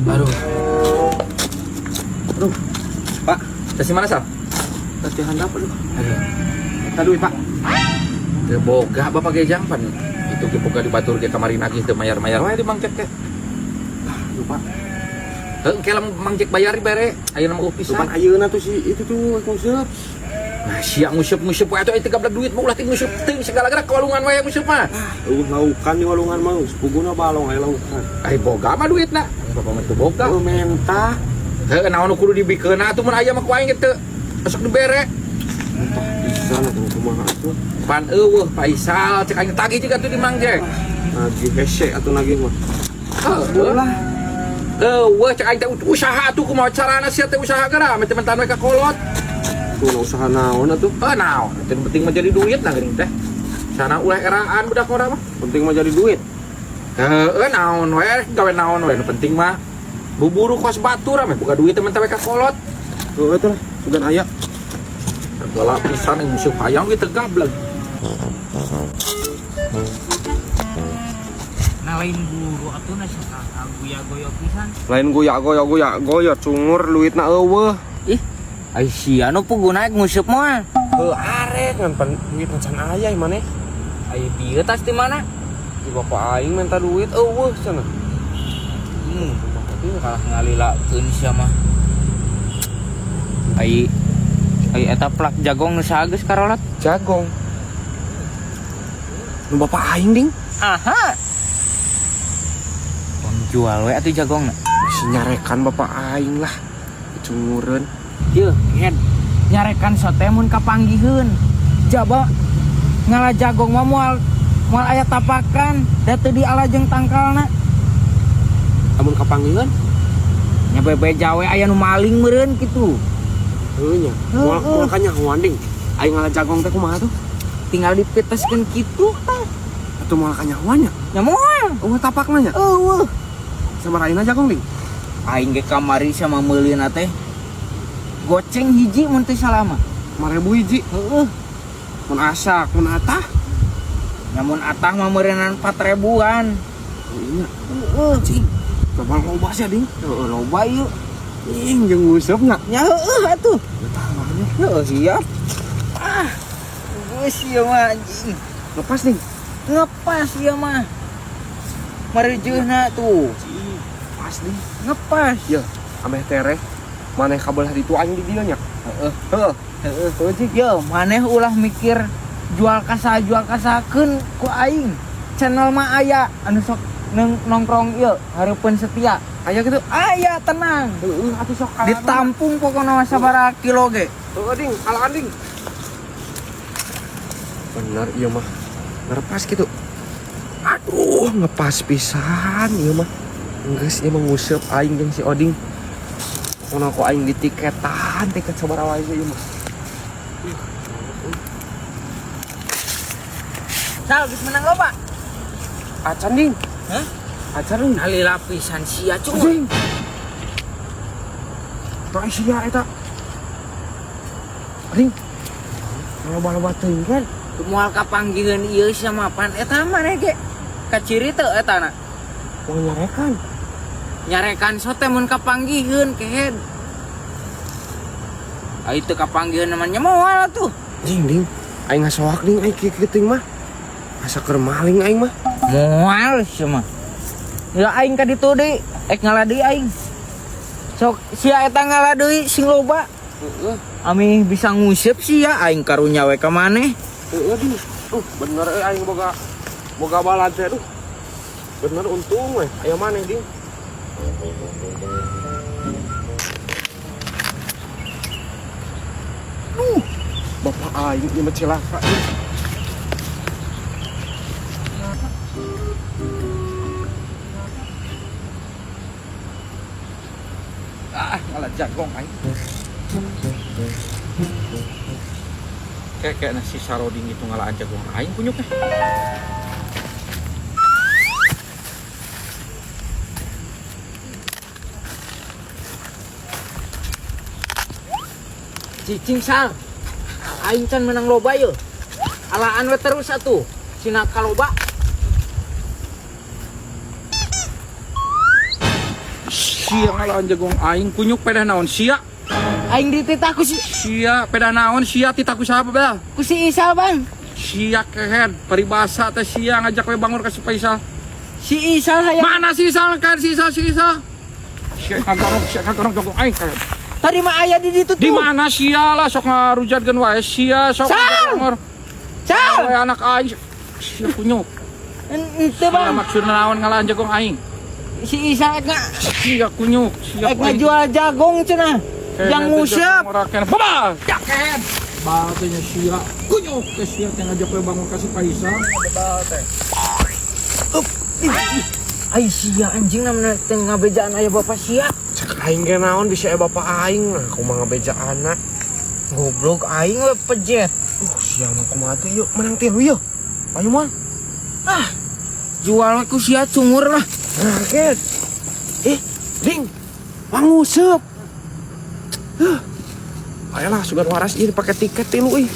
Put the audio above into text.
Aduh. Aduh, Pak, Dari mana sal? latihan apa lu? Aduh. Eta duit, Pak. Teu boga bapak ge jang pan. Itu ge boga di batur ge kamari nagih teu mayar-mayar wae di Mang Jack teh. Aduh, Pak. Heuh, engke lamun Mang Jack bayar dibere. Ayeuna mah Tuh pisan. pan ayeuna tuh si itu tuh nguseup. Nah, sia nguseup-nguseup wae atuh aya 13 duit mah ulah ti nguseup teuing segala gara ka walungan wae nguseup mah. Eueuh laukan di walungan mah, puguna balong aya laukan. Ai boga mah duitna. Bapak mah teu boga. Eueuh menta. Heuh, naon nu kudu dibikeun atuh mun aya mah ku aing teu sok dibere. Entah pisan atuh kumaha atuh. Pan eueuh Faisal cek aing tagih juga tuh di Mang Jack. Nagih hese atuh nagih mah. Heuh. Ulah. Eueuh cek aing teh usaha atuh kumaha carana sia teh usaha geura meh teman we ka kolot. Tuh na usaha naon atuh. Heuh naon, teu penting mah jadi duit nah geuning teh. Sana ulah eraan budak ora mah. Penting mah jadi duit. Heuh naon we gawe naon we nu penting mah buburu kos batur meh buka duit teman we ka kolot. Heueuh tuh lah, sugan aya. Segala pisan yang musuh hayang ge teu gablek. Nah lain guru atuh na guya goyo pisan. Lain goyak goyak goyak goyot cungur duitna eueuh. Ih, ai sia nu puguh naik nguseup moal. Heuh arek ngan pan duit can aya maneh. Ai bieu tas di mana? Di bapak aing minta duit eueuh cenah. Kalah ngalilakeun sia mah. Ai ai eta plak jagong nu saha geus karolat? Jagong. Nu bapak aing ding. Aha. Jual we atuh jagongna. Si nyarekan bapak aing lah. Cungureun. Yeuh, head. Nyarekan sote mun kapanggiheun. Jaba ngala jagong mah moal moal aya tapakan, da teu diala jeung tangkalna. Lamun kapanggiheun? Nya bebe jawe aya nu maling meureun kitu. Heuh nya. Moal moal kanyahoan ding. Aing ngala jagong teh kumaha tuh? Tinggal dipeteskeun kitu tah. Atuh moal kanyahoan nya? Nya moal. Eueuh tapakna nya? Eueuh. Sabaraha jagong ding? Aing ge kamari sama meulina teh. Goceng hiji mun teu salah mah. 5.000 hiji. Heeh. Mun asak, mun atah. Nya mun atah mah meureunnan 4.000-an. Oh iya. Heeh. Cing. Loba loba sia ding. Heeh, loba ieu. Ing jeung nguseup nya. Nya heueuh atuh. Betah mah. Heeh, siap. Ah. Geus ieu mah anjing. Lepas ding. Ngepas ieu mah. Mareujeuna tuh. Pas ding. Ngepas. Ya, ameh tereh. Maneh kabelah ditu aing di dieu nya. Heeh. Heeh. Heeh. Heuh cing. Yo, maneh ulah mikir jual kasa jual kasakeun ku aing. Channel mah aya anu sok nongkrong ieu hareupeun setia. Aya kitu? Aya tenang. Heeh, atuh sok alaan. Ditampung pokona mah sabaraha kilo ge. Heeh ding, alaan ding. Bener ieu mah. Ngerepas kitu. Aduh, ngepas pisan ieu mah. Geus ieu mah nguseup aing jeung si Oding. Pokona ku aing ditiketan, tiket sabaraha wae ieu mah. Sal, geus menang loba? Acan ding. Hah? Acan ding. Ngali lapisan sia cuma. Anjing. Tong sia eta. Ding. Loba-loba teuing kan. Moal kapanggiheun ieu sia mah pan eta maneh ge. Kaciri teu eta na? Moal nyarekan. Nyarekan sote mun kapanggiheun kehed. Ai teu kapanggiheun mah nya moal atuh. Ding ding. Aing ngasoak ding aing kieu teuing mah. Asa keur maling aing mah. Moal sia mah. Ya aing ka ditu deui, ek ngala deui aing. Sok sia eta ngala deui sing loba. Heeh. Amih bisa nguseup sia aing karunya we ka maneh. Heeh ding. Bener euy aing boga boga balad teh aduh. Bener untung we aya maneh ding. Duh, bapak aing ieu mah cilaka. Ah, ngalah jagong aing. Kayak nasi saroding itu ngalah jagong aing kunyuk teh. Cicing sal. Aing can menang loba yeuh. Alaan we terus atuh. Sina kaloba. Sia ngalaan jagong aing kunyuk, pedah naon sia? Aing dititah ku si Sia pedah naon sia, titah ku siapa bel? Ku si Isal, Bang. Sia kehed, paribasa teh sia ngajak we bangun ka si Faisal. Si Isal hayang. Mana si Isal kan, si Isal, si Isal? Sia kagorong, sia kagorong jagong aing kehed. Tadi mah aya di ditu tuh. Di mana sia lah, sok ngarujatkeun wae sia sok. Sal! Bangor. Sal. Wae anak aing sia kunyuk. Ente, Sia Bang. maksudna naon ngalaan jagong aing? Si Isal ek nga Sia kunyuk, sia ek ngajual jagong cenah. Yang nguseup. Baba! Ya kehed. Batenya sia kunyuk teh, sia teh ngajak we bangun ka si Faisal. Ai sia anjing, namanya teh ngabejaan aya bapak sia. Cek aing ge naon bisa aya bapak aing, nah kumaha ngabeja anak. Goblok, aing we pejet. Sia mah kumaha teh, yuk menang tilu yuk. Ayo moal. Ah. Jual ku sia cungur lah. Nah, ket. Eh, ding. Manguseup. Huh. Ayolah, sugan waras ieu dipake tiket tilu ih.